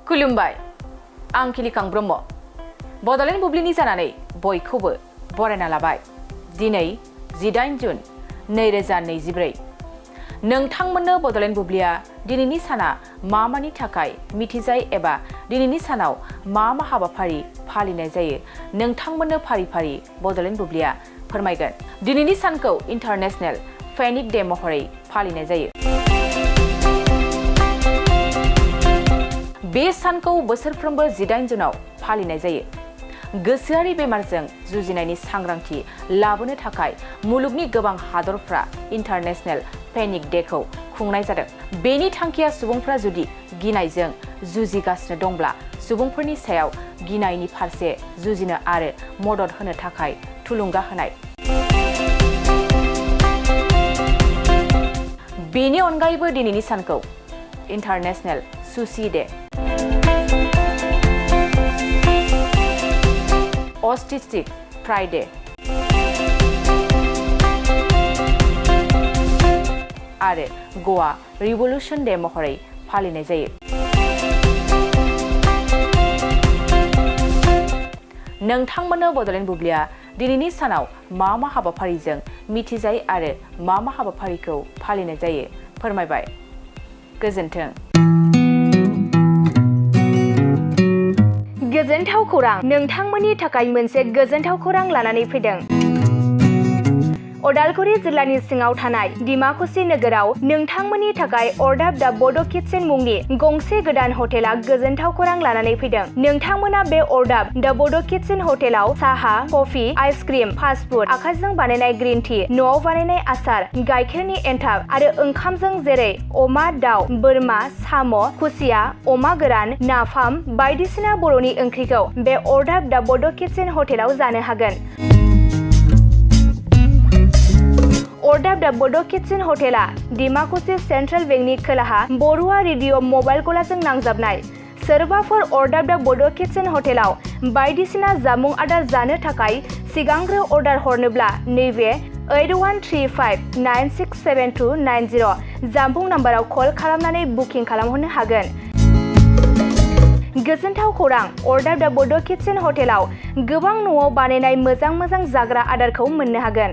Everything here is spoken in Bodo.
खुलुमबाय आं खिलिखां ब्रह्म बड'लेण्ड बुब्लिनि जानानै बयखौबो बरायना लाबाय दिनै 18 जुन 2024 नोंथांमोननो बड'लेण्ड बुब्लिया दिनैनि साना मानि थाखाय मिथिजाय एबा दिनैनि सानाव मा हाबाफारि फालिनाय जायो नोंथांमोननो फारि फारि बड'लेण्ड बुब्लिया फोरमायगोन दिनैनि सानखौ इन्टारनेशनेल फेनिक डे महरै फालिनाय जायो बे सानखौ बोसोरफ्रोमबो 18 जुनाव फालिनाय जायो गोसोआरि बेमारजों जुजिनायनि सांग्रांथि लाबोनो थाखाय मुलुगनि गोबां हादरफ्रा इन्टारनेशनेल फेनिक डेखौ खुंनाय जादों बेनि थांखिया सुबुंफ्रा जुदि गिनायजों जुजिगासिनो दंब्ला सुबुंफोरनि सायाव गिनायनि फारसे जुजिनो आरो मदद होनो थाखाय थुलुंगा होनाय बेनि अनगायैबो दिनैनि सानखौ इन्टारनेशनेल सुशी डे ऑस्टिस्टिक फ्राइडे आरो गोवा रिवल्यूशन डे महरै फालिनाय जायो नोंथांमोननो बड'लेण्ड बुब्लिया दिनैनि सानाव मा हाबाफारिजों मिथिजायो आरो मा हाबाफारिखौ फालिनाय जायो फोरमायबाय गोजोन्थों गोजोनथाव खौरां नोंथांमोननि थाखाय मोनसे गोजोनथाव खौरां लानानै फैदों उदालगुरि जिल्लानि सिङाव थानाय डिमाकुसि नोगोराव नोंथांमोननि थाखाय अर्डाब दा बड' किटचेन मुंनि गंसे गोदान हटेला गोजोनथाव खौरां लानानै फैदों नोंथांमोना बे अर्डाब दा बड' किटचेन हटेलाव साहा कफि आइसक्रिम फास्ट फुड आखाइजों बानायनाय ग्रीन टी न'आव बानायनाय आसार गाइखेरनि एन्थाब आरो ओंखामजों जेरै अमा दाउ बोरमा साम' खुसिया अमा गोरान नाफाम बायदिसिना बर'नि ओंख्रिखौ बे अर्डाब दा बड' किटचेन हटेलाव जानो हागोन अर्डाब दा बड' किटचेन हटेला डिमाकुसि सेन्ट्रेल बेंकनि खोलाहा बरुवा रेडिअ मबाइल गलाजों नांजाबनाय सोरबाफोर अर्डाब दा बड' किटचेन हटेलाव बायदिसिना जामुं आदार जानो थाखाय सिगांग्रो अर्डार हरनोब्ला नैबे 8135967290 जामबुं नाम्बाराव कल खालामनानै बुकिं खालामहरनो हागोन गोजोनथाव खौरां अर्डाब दा बड' किटचेन हटेलाव गोबां न'आव बानायनाय मोजां जाग्रा आदारखौ मोननो हागोन